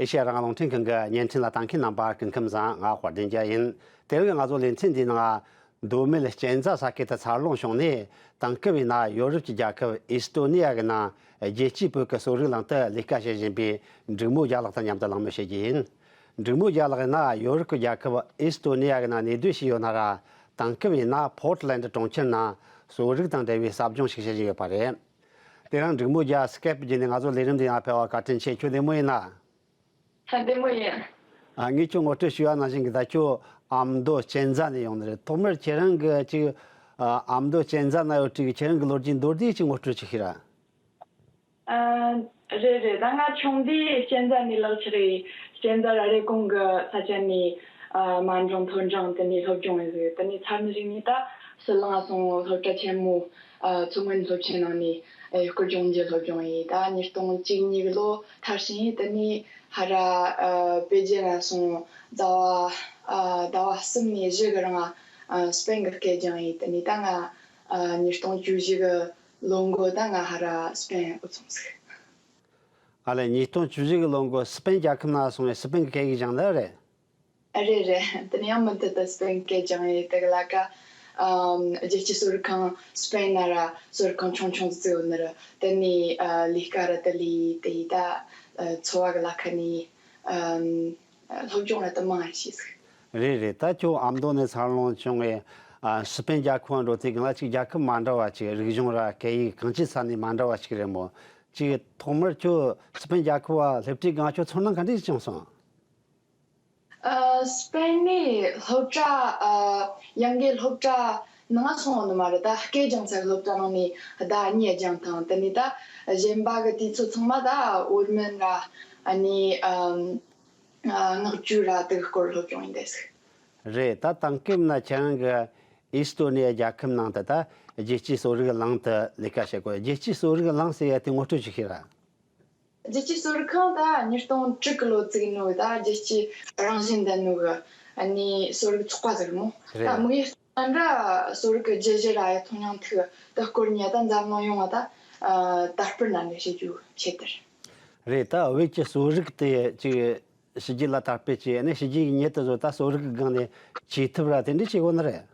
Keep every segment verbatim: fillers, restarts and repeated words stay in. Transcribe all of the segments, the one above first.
ཨེ་ཤེ་ཡ་རང་དབང་རླུང་འཕྲིན་ཁང་གི་བརྙན་འཕྲིན་ལ་ལྟ་མཁན་རྣམ་པ་སྐུ་ཁམས་བཟང་། ང་དཔལ་ལྡན་རྒྱལ་ཡིན། དེ་རིང་ང་ཚོ་ལེ་ཚན་འདིའི་ནང་མདོ་སྨད་གཅན་ཚ་ས་ཁུལ་དུ་འཚར་ལོངས་བྱུང་ནས། དེང་སྐབས་ཡིན་ན་ཡོ་རོབ་ཀྱི་རྒྱལ་ཁབ་ཨེ་སི་ཏོ་ནི་ཡ་གི་ནང་རྒྱལ་སྤྱིའི་བོད་ཀྱི་གསོ་རིག་གླིང་དུ་ལས་ཀ་བྱེད་བཞིན་པའི་འབྲུག་མོ་རྒྱལ་ལགས་དང་མཉམ་དུ་གླེང་མོལ་བྱེད་རྒྱུ་ཡིན། འབྲུག་མོ་རྒྱལ་ལགས་ཡིན་ན་ཡོ་རོབ་ཀྱི་རྒྱལ་ཁབ་ཨེ་སི་ཏོ་ནི་ཡ་གི་ནང་གནས་སྡོད་བྱས་ཡོད་ན་ར། དེང་སྐབས་ཡིན་ན་ཕོར་ཊ་ལེན་ཌི་གྲོང་ཁྱེར་ནང་གསོ་རིག་དང་འབྲེལ་བའི་ཟབ་སྦྱོང་ཞིག་བྱེད་བཞིན་ཡོད་པ་རེད། དེ་རིང་འབྲུག་མོ་རྒྱལ་སི་ཀེབ་བརྒྱུད་ནས་ང་ཚོ་ལས་རིམ་འདི་ཡང་ཕེབས་པར་བཀའ་དྲིན་ཆེ། ཁྱོད་བདེ་མོ་ཡིན་ན། ད་བདེ་མོ་ཡིན། ཨ། ངས་ཁྱོད་ངོ་སྤྲོད་ཞུས་པ་ནང་བཞིན་གྱི་ད་ཁྱོད་ཨ་མདོ་གཅན་ཚ་ནས་ཡོང་ནི་རེད། ཐོག་མར་ཁྱེད་རང་གི་ཅིག་ཨ་མདོ་གཅན་ཚ་ན་ཡོད་དུས་ཀྱི་ཁྱེད་རང་གི་ལོ་རྒྱུས་མདོར་བསྡུས་ཅིག་ངོ་སྤྲོད་ཅིག་ཞུས་ར། ཨ། རེད་རེད། ད་ང་ཆུང་དུས་གཅན་ཚ་ནས་ལག་ཁྱེར་ཡིན། གཅན་ཚ་ར་རེ་ཀོང་གི་ས་ཆ་ནས། ཨ། དམའ་འབྲིང་མཐོ་འབྲིང་དེ་ནས་སློབ་སྦྱོང་ཡིན་ཟིག་དེ་ནས་ཚར་ནི་ཞིག་ནས་ད་ཟི་ལིང་སོང་སློབ་གྲྭ་ཆེན་མོ། ཨ། མཚོ་སྔོན་སློབ་ཆེན་ནང་ནས། ཨེ། སྐོར་སྦྱོང་གི་སློབ་སྦྱོང་ཡིན། ད་ཉིས་སྟོང་བཅུ་གཉིས་གི་ལོ་མཐར་ཕྱིན་ཡིན། དེ་ནས་ཧ་ར། ཨ། པེ་ཅིན་ལ་སོང་ཟླ་བ། ཨ། ཟླ་བ་གསུམ་ནས་བཞི་གི་རིང་། ཨ། སི་པེན་གི་སྐད་སྦྱངས་ཡིན། དེ་ནས་ད་ང་། ཨ། ཉིས་སྟོང་བཅུ་བཞི་གི་ལོ་མགོ་ད་ང་ཧ་ར་སི་པེན་འོ་སོང་ཟིག་ཨ་ལས། ཉིས་སྟོང་བཅུ་བཞི་གི་ལོ་མགོ་སི་པེན་རྒྱལ་ཁབ་ནང་སོང་བས་སི་པེན་གི་སྐད་ཡིག་སྦྱངས་ནི་རེད། རེད་རེད། དེ་ནས་ཡང་མུ་མཐུད་དུ་སི་པེན་གི་སྐད་སྦྱངས་ཡིན། དེ་གི་ལ་ཀ། ཨམ། རྒྱལ་སྤྱིའི་གསོ་རིག་ཁང་སི་པེན་ན་ར་གསོ་རིག་ཁང་ཆུང་ཆུང་ཟིག་ཡོད་ནི་རེད། དེ་ནས། ཨ། ལས་ཀ་ར་དེ་ལས་དེ་ཡིན། ད། ཨ། འཚོ་བ་གི་ལ་ཁ་ནས། ཨམ། སློབ་སྦྱོང་ར་དེ་མང་བ་བྱས་ཟིག་རེད་རེད། ད་ཁྱོད་ཨ་མདོ་ནས་འཚར་ལོངས་བྱུང་བས། ཨ། སི་པེན་རྒྱལ་ཁབ་འགྲོ་དུས་སྒང་ལ་ཅིག་རྒྱལ་ཁབ་མ་འདྲ་བ་ཅིག་རིག་གཞུང་ར་སྐད་ཡིག་གང་ཅིའི་ས་ནས་མ་འདྲ་བ་ཅིག་རེད་མོ། ཅིག་ཐོག་མར་ཁྱོད་སི་པེན་རྒྱལ་ཁབ་བ་སླེབས་དུས་སྒང་ཁྱོད་ཚོར་སྣང་ག་འདྲ་ཞིག་བྱུང་སོང་། ཨ། སི་པེན་ནས་སློབ་གྲྭ། ཨ། ཡང་གི་སློབ་གྲྭ་ནང་སོང་ནི་མ་རེད། ད་སྐད་སྦྱང་ས་སློབ་གྲྭ་ནང་ནས་ཟླ་གཉིས་སྦྱངས་ཐང་། དེ་ནས་ད་གཞན་པ་གི་དུས་ཚོད་ཚང་མ་ད་བོད་སྨན་ར། ཨ་ནི། ཨམ། ཨ། མངགས་བཅོལ་ར་དེ་གི་སྐོར་སློབ་སྦྱོང་ཡིན་དེ་ཟིག་རེད། ད་དེང་སྐབས་ན་ཁྱེད་རང་གི་ཨི་སི་ཏོ་ནི་ཡ་རྒྱལ་ཁབ་ནང་དུ་ད་རྒྱལ་སྤྱིའི་གསོ་རིག་གླིང་དུ་ལས་ཀ་བྱེད་དགོས། རྒྱལ་སྤྱིའི་གསོ་རིག་གླིང་ཟེར་ཡ་དེ་ངོ་སྤྲོད་ཅིག་བྱོས་ར། རྒྱལ་སྤྱིའི་གསོ་རིག་ཁང་ད་ཉིས་སྟོང་དྲུག་གི་ལོ་བཙུགས་ནོ། ད་རྒྱལ་སྤྱིའི་རང་བཞིན་ལྡན་ནོ་གི་ཨ་ནི་གསོ་རིག་ཚོགས་པ་ཟེར་མོ། རེད། ད་དམིགས་ཡུལ་ན་འདྲ་གསོ་རིག་གི་བརྗོད་གཞི་ར་ཡ་མཐོང་སྙིང་ཐིག་ད་སྐོར་ཉེ་ད་འཛམ་གླིང་ཡོངས་ལ་ད་ཨ་དར་སྤེལ་ན་འདྲ་བྱེད་རྒྱུ་ཆེད་དེ་རེད། རེད། ད་བོད་ཀྱི་གསོ་རིག་དེ་ཅིག་ཕྱི་རྒྱལ་ལ་དར་སྤེལ་བྱས་ནས་ཕྱི་རྒྱལ་གྱི་མྱི་དེ་ཚོ་ད་གསོ་རིག་གི་སྒང་ནས་བྱེད་ཐབས་ར་དེ་འདྲ་བྱེད་དགོས་ནི་རེད།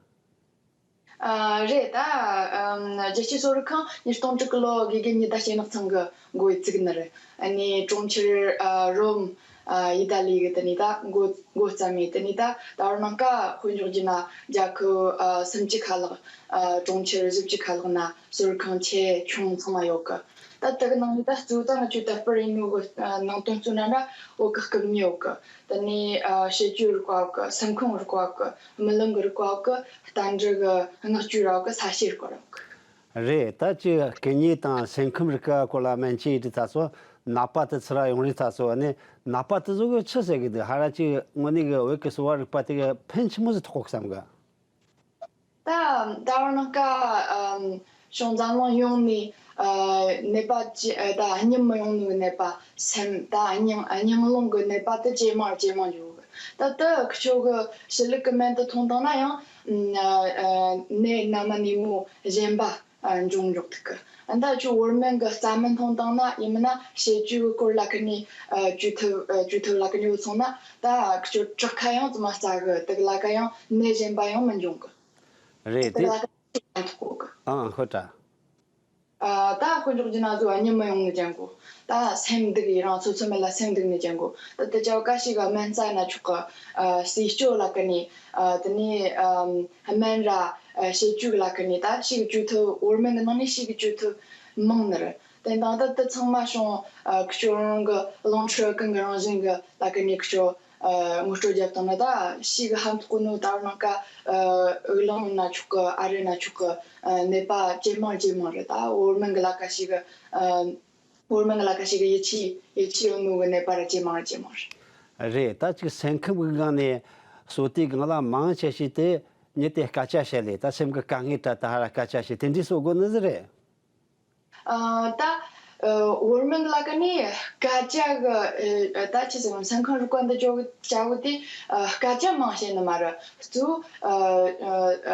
ཨ། རེད། ད་ཨམ་རྒྱལ་སྤྱིའི་གསོ་རིག་ཁང་ཉིས་སྟོང་དྲུག་གི་ལོ་དགེ་རྒན་ཉི་ཟླ་ཞེ་ནག་ཚང་གི་འགོ་བཙུགས་ནི་རེད། ཨ་ནི་གྲོང་ཁྱེར། ཨ། རོམ། ཨ། ཡི་ད་ལི་གི་དེ་ནས་ད་འགོ་འགོ་བརྩམས་ཡིན། དེ་ནས་ད་ད་བར་ནང་ཀ་དཔེ་འཇོག་རྒྱུ་ན་རྒྱལ་ཁབ། ཨ། སུམ་ཅུ་ཁ་ལྷག་ཨ། གྲོང་ཁྱེར་བཞི་བཅུ་ཁ་ལྷག་ན་གསོ་རིག་ཁང་ཆེ་ཆུང་ཚང་མ་ཡོད་གི་ད་དེ་གི་ནང་ནས་ད་གཙོ་བོ་ད་ང་ཆོས་དར་སྤེལ་ཡིན་ནོ་གི་ནང་དོན་གཙོ་ན་འདྲ་བོད་གི་སྐུ་མྱི་ཡོད་གི་དེ་ནས། ཨ། དཔྱད་བརྗོད་རིག་པ་ཡོད་གི་སེམས་ཁམས་རིག་པ་ཡོད་གི་རྨི་ལམ་གི་རིག་པ་ཡོད་གི་རྟ་འདྲེ་གི་མངགས་བཅོལ་ར་ཡོད་གི་ས་སྐྱེས་རིག་པ་ར་ཡོད་གི་རེད། ད་ཅི་སྐུ་མྱི་དང་སེམས་ཁམས་རིག་པ་སྐོར་ལ་སྨན་བཅོས་ཡེད་དུས་ད་ཚོ་ནད་པ་དེ་ཚུར་ཡོང་རིས་ད་ཚོ་ནི་ནད་པ་དེ་ཚོ་གི་ཆི་ཟེར་གི་འདུག་ཧ་ར་ཅིག་དངོས་གནས་གི་བོད་ཀྱི་གསོ་བ་རིག་པ་དེ་གི་ཕན་ཆི་མོ་ཟིག་ཐོགས་གོ་བསམ་གི་ད་ད་བར་ནང་ཀ་ཨམ་བྱུང་འཛམ་གླིང་ཡོངས་ནས་ཨ་ནད་པ་ཅི་ཨ་ད་སྙིང་མི་ཡོང་ནོ་གི་ནད་པ་སེམས་ད་སྙིང་སྙིང་རླུང་གི་ནད་པ་དེ་ཇེ་མང་ཇེ་མང་འགྱོ་གི་ད་དེ་ཁྱོད་གི་ཕྱི་ལུགས་གི་སྨན་དེ་འཐུང་བཏང་ན་ཡང་ཨ་ཨ་ནད་སྣ་མིན་ནད་མོ་གཞན་པ་ཨ་འབྱུང་འཇུག་ཐུབ་གི་ཨ་ད་ཁྱོད་བོད་སྨན་གི་རྩ་སྨན་འཐུང་བཏང་ན་ཡིན་མིན་ན་དཔྱད་བརྗོད་གི་སྐོར་ལ་ཁ་ནས་ཨ་བཅོས་ཐབས་ཨ་བཅོས་ཐབས་ལ་ཁ་ནས་འོ་སོང་ན་ད་ཁྱོད་དྲག་ཁ་ཡང་ཙམ་མ་རྩ་གི་དེ་གི་ལ་ཀ་ཡང་ནད་གཞན་པ་ཡང་མི་འབྱུང་གི་རེད་དེ། ཨང་ཧོ་ཏྲ། ཨ་ད་དཔེ་འཇོག་རྒྱུ་ན་གཟུགས་སྙིང་མི་ཡོང་ནི་ཅན་གོ་ད་སེམས་སྡུག་ཡི་རང་སོ་སོ་མེད་ལ་སེམས་སྡུག་ནི་ཅན་གོ་ད་དེ་ཅའོ་ཀ་ཞིག་ག་སྨན་རྩ་ན་ཆོག་གི་ཨ་སྲིད་སྐྱོ་ལ་ཀ་ནི་ཨ་དེ་ནི་ཨ་སྨན་ར་ཨ་བྱེད་བཅུག་ལ་ཀ་ནི་ད་ཞིག་བཅོས་ཐུབ་བོད་སྨན་གི་ནང་ནས་ཞིག་བཅོས་ཐུབ་མང་ནི་རེད། དེ་དང་ད་དེ་ཚང་མ་བྱུང་ཨ་ཁྱོད་རང་གི་རླུང་འཕྲི་གང་གི་རང་བཞིན་གི་ལ་ཀ་ནི་ཁྱོད། ཨ་ངོ་སྤྲོད་རྒྱབ་བཏང་ན་ད་ཤི་གི་ཧམ་ཐོག་ནོ་ད་རུང་ནང་ཀ་ཨ་འུ་ལང་ན་ཆོག་གི་ཨ་རི་ན་ཆོག་གི་ཨ་ནད་པ་ཇེ་མང་ཇེ་མང་རེད། ད་བོད་སྨན་གི་ལ་ཀ་ཤི་གི་ཨ་བོད་སྨན་གི་ལ་ཀ་ཤི་གི་ཡིད་ཆེས་ཡིད་ཆེས་ཡོད་ནོ་གི་ནད་པ་ར་ཇེ་མང་ར་ཇེ་མང་རེད། རེད། ད་ཅིག་སེམས་ཁམས་གི་སྒང་ནས་བཟོ་དུས་སྒང་ལ་མང་ཆེ་ཤོས་དེ་མྱི་དེ་སྐད་ཆ་བཤད་ལེ་ད་སེམས་གི་དཀའ་ངལ་འཕྲད་ད་ཧ་ར་སྐད་ཆ་བཤད་དེ་འདྲའི་བཟོ་དགོས་ནི་ཟིག་རེད། ཨ་ད་ཨ་བོད་སྨན་ལ་ཀ་ནི་སྐད་ཆ་གི་ཨ་ད་ཆི་ཟེར་སེམས་ཁམས་རིག་པ་འདི་ཅོ་གི་ཅ་བོ་དེ་ཨ་སྐད་ཆ་མང་བཤད་ནི་མ་རེད། གཙོ་བོ་ཨ་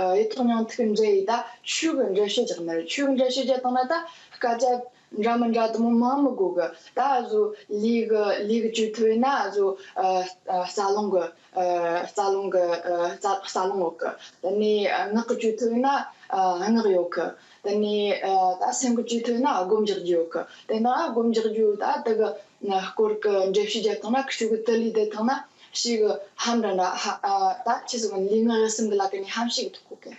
ཨ་ཡིད་ཐོག་མྱང་ཐུག་འདྲེ་ཡི་ད་ཆོས་གི་འགྲེལ་བཤད་རྒྱག་ནི་རེད། ཆོས་གི་འགྲེལ་བཤད་རྒྱག་བཏང་ན་ད་སྐད་ཆ་ འདྲ་མི་འདྲ་དེ་མོ་མང་མི་དགོས་གི། ད་ཨ་ཟོ་ལུས་གི་ལུས་གི་བཅོས་ཐུབ་ཡིན་ན་ཨ་ཟོ་ཨ་ཨ་རྩ་རླུང་གི་ཨ་རྩ་རླུང་གི་ཨ་རྩ་རྩ་རླུང་འོག་གི། དེ་ནས་ངག་གི་བཅོས་ཐུབ་ཡིན་ན་ཨ་ངག་ཡོད་གི། དེ་ནས་ཨ་ད་སེམས་གི་བཅོས་ཐུབ་ཡིན་ན་སྒོམ་རྒྱག་རྒྱུ་ཡོད་གི། དེ་ན་སྒོམ་རྒྱག་རྒྱུ་ད་དེ་གི་སྐོར་གི་འགྲེལ་བཤད་རྒྱག་ཐུབ་ན་ཁི་ཆོ་གི་དེ་ལས་དེ་ཐུབ་ན་ཞིག་གི་ཧམ་འདྲ་འདྲ་ཧ་ཨ་ད་ཁྱེད་ཚོ་གི་ལུས་ངག་ཡིད་གསུམ་གི་ལ་ཀ་ནས་ཧམ་ཞིག་གི་ཐུག་གོ་གི།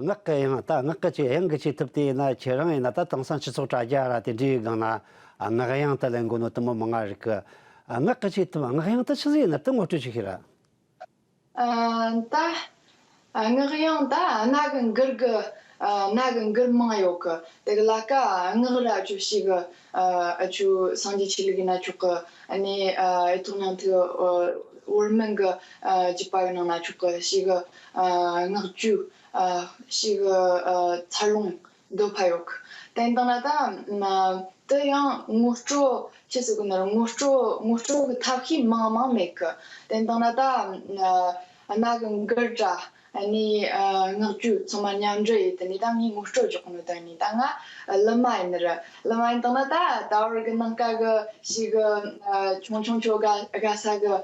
ངག་གི་དབྱངས། ད་ངག་གི་ཆེ་དབྱངས་གི་ཆེ་ཐུབ་དེ་ཡིན་ན། ཁྱེད་རང་ཡིན་ན་ད་དེང་སང་སྤྱི་ཚོགས་དྲ་རྒྱ་ར་དེ་འདྲའི་སྒང་ན་ངག་དབྱངས་དུ་ལེན་གོ་ནོ་དེ་མོ་མང་ང་རིག་གི། ངག་གི་ཆེ་ཐུབ། ངག་དབྱངས་དེ་ཆི་ཟིག་ཡིན་ན་དེ་ངོ་སྤྲོད་ཅིག་ཤེས་ར། ཨ་ད་ཨ་ངག་དབྱངས་ད་སྣ་གི་འགུལ་གི་ཨ་སྣ་གི་འགུལ་མང་ཡོད་གི། དེ་གི་ལ་ཀ་ངག་ར་ཆོ་ཞིག་གི་ཨ་ཨ་ཆོ་སངས་རྒྱས་ཆོས་ལུགས་ཡིན་ན་ཆོག་གི། ཨ་ནི་ཨ་ཡིད་ཐོག་མྱང་ཐོས་ཨ་བོར་མོན་གི་ཨ་རྒྱུད་པ་གི་ནང་ན་ཆོག་གི། ཞིག་གི་ཨ་ངག་བཅོས། ཨ་ཞིག་གི་ཨ་འཚར་ལོངས་འདོད་པ་ཡོད་གི། དེ་འདང་ན་ད་ཨ་དེ་ཡང་ངོ་སྤྲོད་ཅི་ཟེར་གི་ན་ར། ངོ་སྤྲོད་ངོ་སྤྲོད་གི་ཐབས་ཤེས་མང་མང་མེད་གི། དེ་འདང་ན་ད་ཨ་སྣ་གི་འགུལ་ར། ཨ་ནི་ཨ་ངག་བཅོས་ཚང་མ་མཉམ་འདྲེས་ཡེད་དེ་ནི་ད་ངས་ངོ་སྤྲོད་རྒྱག་གི་ནོ། ད་ནི་ད་ང་ཨ་གླུ་མ་ཡིན་ནི་ར། གླུ་མ་ཡིན་དང་ན་ད་ད་བར་གི་ནང་ཀ་གི་ཞིག་གི་ཨ་ཆུང་ཆུང་ཆོ་དགའ་དགའ་ས་གི་ཨ་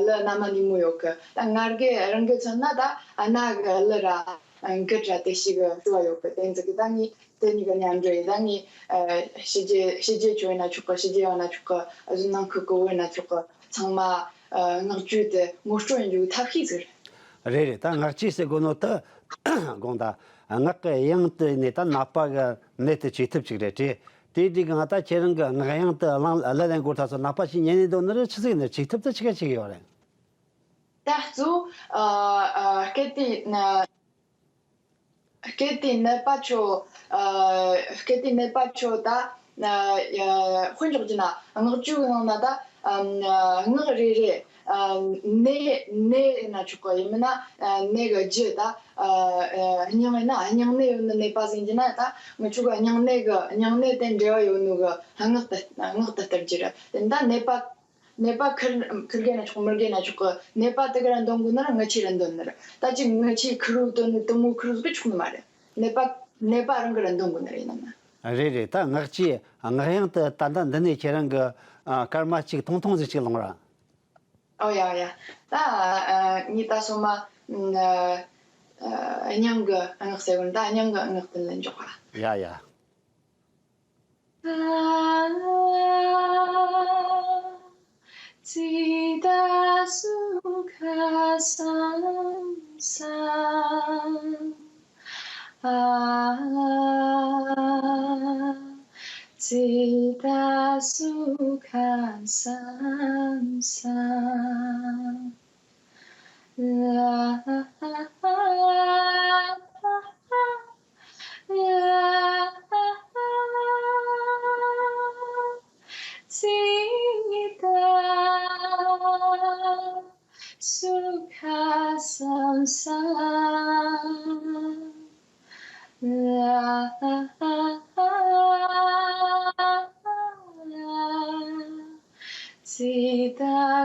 གླུ་སྣ་མ་ནི་མོ་ཡོད་གི། ད་ང་རྒྱལ་རང་གི་མཚོན་ན་ད་ཨ་སྣ་གི་གླུ་ར་ཨ་འགུལ་ར་དེ་ཞིག་གི་སྤྲོ་བ་ཡོད་གི། དེ་ཚོ་གི་ད་ངས་དེ་གཉིས་ཀ་མཉམ་འདྲེས་ཡེད། ད་ངས་ཨ་ཕྱི་རྒྱལ་ཕྱི་རྒྱལ་ཆོ་ཡིན་ན་ཆོག་གི། ཕྱི་རྒྱལ་ཡོང་ན་ཆོག་གི། ཨ་ཟོ་ནང་ཁུལ་གི་བོད་ཡིན་ན་ཆོག་གི། ཚང་མ་ཨ་ངག་བཅོས་དེ་ངོ་སྤྲོད་ཡེད་རྒྱུ་ཐབས་ཤེས་ཟིག་རེད། རེད་རེད། ད་ངག་བཅོས་ཟེར་གོ་ནོ་དེ་དགོངས་དག་ངག་གི་དབྱངས་དེ་ནས་ད་ནད་པ་གི་ནད་དེ་བཅོས་ཐབས་ཅིག་རེད་དེ། དེའི་དུས་གང་ད་ཁྱེད་རང་གི་ངག་དབྱངས་དེ་གླུ་ལེན་གོ་ཐག་ཚོ་ནད་པ་ཞིག་ཉན་ནས་འདུག་ནི་རེད། ཆི་ཟིག་ནི་བཅོས་ཐབས་དེ་ཆི་ག་ཆི་གི་ཡོད་རེད། ད་གཙོ་ཨ་ཨ་སྐད་དེ་ན། སྐད་དེ་ནད་པ་ཆོ། ཨ་སྐད་དེ་ནད་པ་ཆོ་ད་ཨ་ཡ་དཔེ་འཇོག་རྒྱུ་ན་ངག་བཅོས་གི་ནང་ན་ད་ཨ་ངག་རེ་རེ་ཨ་ནད་ནད་ཡིན་ན་ཆོག་གི། ཡིན་མིན་ན་ཨ་ནད་གི་རྒྱུ་ད་ཨ་ཨ་སྙིང་ཡིན་ན་སྙིང་ནད་ཡོད་ནི་ནད་པ་ཟིག་ཡིན་རྒྱུ་ན། ད་ངི་ཆོ་གི་སྙིང་ནད་གི་སྙིང་ནད་དེ་འབྲེལ་བ་ཡོད་ནོ་གི་ངག་དེ་ངག་དེ་སྟེར་རྒྱུ་རེད། དེ་ད་ནད་པ། ནད་པ་ཁུར་ཁུར་རྒྱུ་ན་ཆོག་མི་རྒྱུ་ན་ཆོག་གི། ནད་པ་དེ་ག་ར་འདོན་དགོས་ན་ར་ངི་ཆོ་ར་འདོན་ནི་ར། ད་ཅིག་ངི་ཆོ་ཁུར་རུ་འདོན་ནི་དེ་མོ་ཁུར་རུ་ཟིག་གི་ཆོག་ནི་མ་རེད། ནད་པ་ནད་པ་རང་གི་ར་འདོན་དགོས་ནི་ར། ཡིན་ན་ན། རེད་རེད། ད་ངག་བཅོས་ངག་དབྱངས་དེ་ད་ལྟ་འདི་ནས་ཁྱེད་རང་གི་ཨ་སྐར་མ་གཅིག་ཐུང་ཐུང་ཟིག་ཅིག་ལོངས་ར། ཨོ་ཡ་ཡ། ད་ཨ་ངས་ད་སོ་མ་ཨ་ཨ་སྙིང་གི་ངག་ཟེར་བ་ནི་ད་སྙིང་གི་ངག་དེ་ལ་འཇོག་ག། ཡ་ཡ། ཙི་ཏ་སུ་ཁ་སམ་སམ། ཨ་ཙི་ཏ་སུ་ཁ་སམ་སམ། ཙི་ཏ་སུ་ཁ་སམ་སམ། ཙི་ཏ་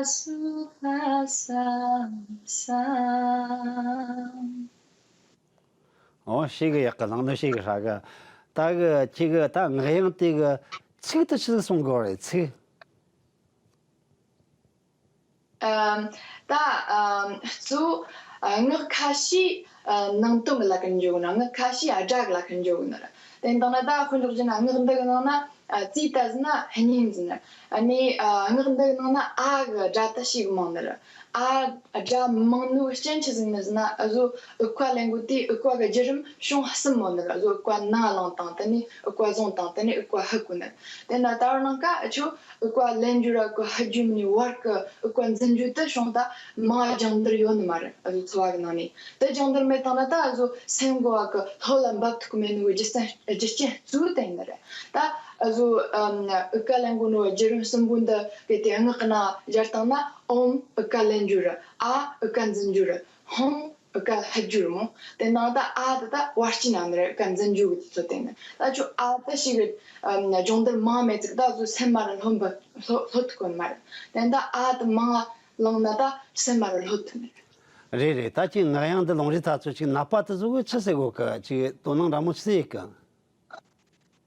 སུ་ཁ་སམ་སམ། ཨོ་ཞེ་གི་ཡག་གི། ལངས་ནོ་ཞེ་གི་ཧྲ་གི། ད་གི་ཁྱེད་གི་ད་ངག་དབྱངས་དེ་གི་ཚིག་དེ་ཆི་ཟིག་གསུང་དགོས་རེད། ཚིག་ཨམ། ད་ཨམ་གཙོ་ཨ་ངག་ཁ་ཤས་ཨ་ནང་དོན་གི་ལ་ཁ་འཇོག་ན། ངག་ཁ་ཤས་ཨ་སྒྲ་གི་ལ་ཁ་འཇོག་ན་ར། དེ་འདང་ན་ད་དཔེ་འཇོག་རྒྱུ་ན་ངག་འདི་གི་ནང་ན་ཨ་ཙི་ཏ་ཟེར་ན་སྙིང་ཟེར་ན། ཨ་ནི་ཨ་ངག་འདི་གི་ནང་ན་ཨ་གི་སྒྲ་ད་ཞིག་མང་ན་ར། ཨ་སྒྲ་མང་ནོ་རྐྱེན་ཆི་ཟིག་ནི་ཟེར་ན། ཨ་ཟོ་ཨུ་ཀ་ལེན་གོ་དེ་ཨུ་ཀ་གི་བརྒྱུད་རིམ་བྱུང་གསུམ་མོ་ནི་ར། ཨ་ཟོ་ཨུ་ཀ་ནང་ལངས་དང་། དེ་ནས་ཨུ་ཀ་བཟུང་དང་། དེ་ནས་ཨུ་ཀ་ཧུ་གོ་ནི། དེ་ན་ད་བར་ནང་ཀ་ཨ་ཆོ་ཨུ་ཀ་ལེན་རྒྱུ་ར་ཨུ་ཀ་ཧུ་རྒྱུ་མིན་ནི་བར་གི་ཨུ་ཀ་འཛིན་རྒྱུ་དེ་བྱུང་ད་མང་སྦྱང་བརྡར་ཡོད་ནི་མ་རེད། ཨ་ཟོ་འཚོ་བ་གི་ནང་ནས་དེ་སྦྱང་བརྡར་མེད་དང་ན་ད་ཨ་ཟོ་སེམས་གོ་བ་གི་ལྷོད་ལ་འབབ་ཐུབ་མེད་ནི་གི་རྒྱུ་རྐྱེན་རྒྱུ་རྐྱེན་གཙོ་བོ་དེ་ཡིན་ནི་རེད། ད་ཨ་ཟོ་ཨུ་ཀ་ལེན་གོ་ནོ་བརྒྱུད་རིམ་གསུམ་པོ་འདི་གི་དེ་ངག་གི་ནང་སྦྱར་བཏང་ན། ཨོམ་ཨུ་ཀ་ལེན་རྒྱུ་ར། ཨ་ཨུ་ཀ་འཛིན་རྒྱུ་ར། ཧོམ་ཨུ་ཀ་ཧུ་རྒྱུ་ར་མོ། དེ་ནང་ད་ཨ་དེ་ད་བར་སྐྱི་ནང་ནི་ར་ཨུ་ཀ་འཛིན་རྒྱུ་གི་དུས་ཚོད་དེ་ནི། ད་ཁྱོད་ཨ་དེ་ཞིག་གི་སྦྱོང་བརྡར་མང་མེད་ཅིག་ད་ཨ་ཟོ་སེམས་མ་ར་ལྷོད་པ་ལྷོད་ལྷོད་ཐུབ་གོ་ནི་མ་རེད། དེ་ད་ཨ་དེ་མང་ལངས་ན་ད་སེམས་མ་ར་ལྷོད་ཐུབ་ནི་རེད། རེད་རེད། ད་ཅི་ངག་ཡང་འདི་ལུང་རིགས་ཐག་ཚོད་ཅིག་ནག་པ་དེ་ཟོ་གི་ཆི་ཟེར་གོ་གི། ཅིག་དོ་སྣང་འདྲ་མོ་ཆི་ཟེར་གི།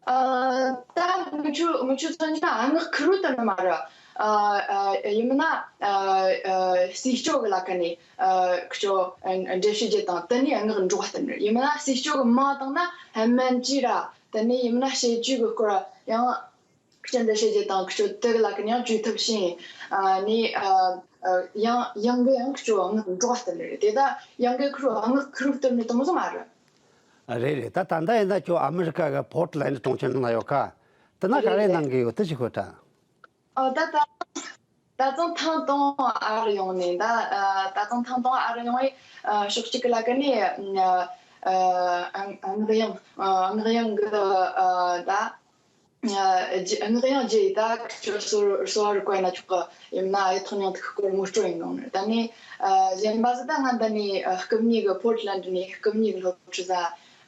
ཨ་ད་ངུ་ཆུ་ངུ་ཆུ་ཚོན་ཅི་ན་ཨ་ངག་ཁུ་རུ་དུ་ནི་མ་ར། ཨ་ཨ་ཡིན་མིན་ན་ཨ་ཨ་སྲིད་སྐྱོ་གི་ལ་ཁ་ནས་ཨ་ཁྱོ་འགྲེལ་བཤད་བརྒྱབ་དང་། དེ་ནས་ཨ་ངག་འགྲོ་བ་དུ་ནི་ཡིན་མིན་ན་སྲིད་སྐྱོ་གི་མ་དང་ན་ཧ་མན་ཅི་ར། དེ་ནས་ཡིན་མིན་ན་བཤད་རྒྱུ་གི་སྐོར་ཡང་ཁྱོ་འགྲེལ་བཤད་བརྒྱབ་དང་། ཁྱོ་དེ་གི་ལ་ཁ་ནས་ཡང་བཅོས་ཐབས་བྱས་ནས་ཨ་ཡང་ཡང་གི་ཡང་ཁྱོ་ཨ་ངག་འགྲོ་བ་དུ་ནི་རེད། དེ་ད་ཡང་གི་ཁུ་རུ་ཨ་ངག་ཁུ་རུ་དུ་ནི་དུ་མོ་ཟོ་མ་ར། རེད་རེད། ད་ད་ལྟ་ཡིན་ན་ཁྱོད་ཨ་མི་རི་ཀ་གི་པོར་ཊི་ལེན་ཌི་གྲོང་ཁྱེར་ནང་ལ་ཡོད་ཀ། དེ་ན་ག་རེ་གནང་གི་ཡོད་དེ་ཅིག་ཤོད་དྲ། ཨ་ད་ད་ད་ཙང་ཐེངས་དང་པོ་ཨ་རུ་ཡོང་ནས། ད་ཨ་ད་ཙང་ཐེངས་དང་པོ་ཨ་རུ་ཡོང་བས་ཨ་ཕྱོགས་གཅིག་གི་ལ་ཀ་ནས་ཨ་ཨ་ངག་དབྱངས་ཨ་ངག་དབྱངས་གི་ཨ་ད་ཨ་ངག་དབྱངས་རྗེས་ད་ཁྱོད་གསོ་གསོ་བ་རུ་བཀོད་ན་ཆོག་གི། ཡིན་ན་ཨེ་ཐོག་མྱང་ཐུག་སྐོར་ངོ་སྤྲོད་ཡིན་གོ་ནི། ད་ནས་ཨ་གཞན་པ་ཟིག་ད་ང་ད་ནས་ཨ་སྐུ་ཉིད་གི་པོར་ཊི་ལེན་ཌི་ནས་སྐུ་ཉིད་གི་སློབ་ཁྲིད་ས་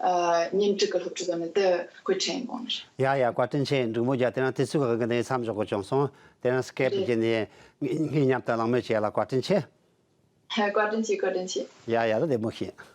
ཨ་ཉིན་དྲུག་གི་སློབ་ཁྲིད་ཟོ་ནི་དེ་གོ་ཁྲེན་གོང་ནི། ཡ་ཡ། བཀའ་དྲིན་ཆེ། འབྲུག་མོ་རྒྱལ། དེ་རིང་དུས་ཚོད་གང་གི་ནས་མཚམས་འཇོག་གི་བྱུང་སོང་། དེ་རིང་སི་ཀེབ་རེད། བརྒྱུད་ནས་ངའི་མཉམ་དུ་གླེང་མོལ་བྱས་ལ་བཀའ་དྲིན་ཆེ། བཀའ་དྲིན་ཆེ། བཀའ་དྲིན་ཆེ། ཡ་ཡ། ད་བདེ་མོ་བྱོས།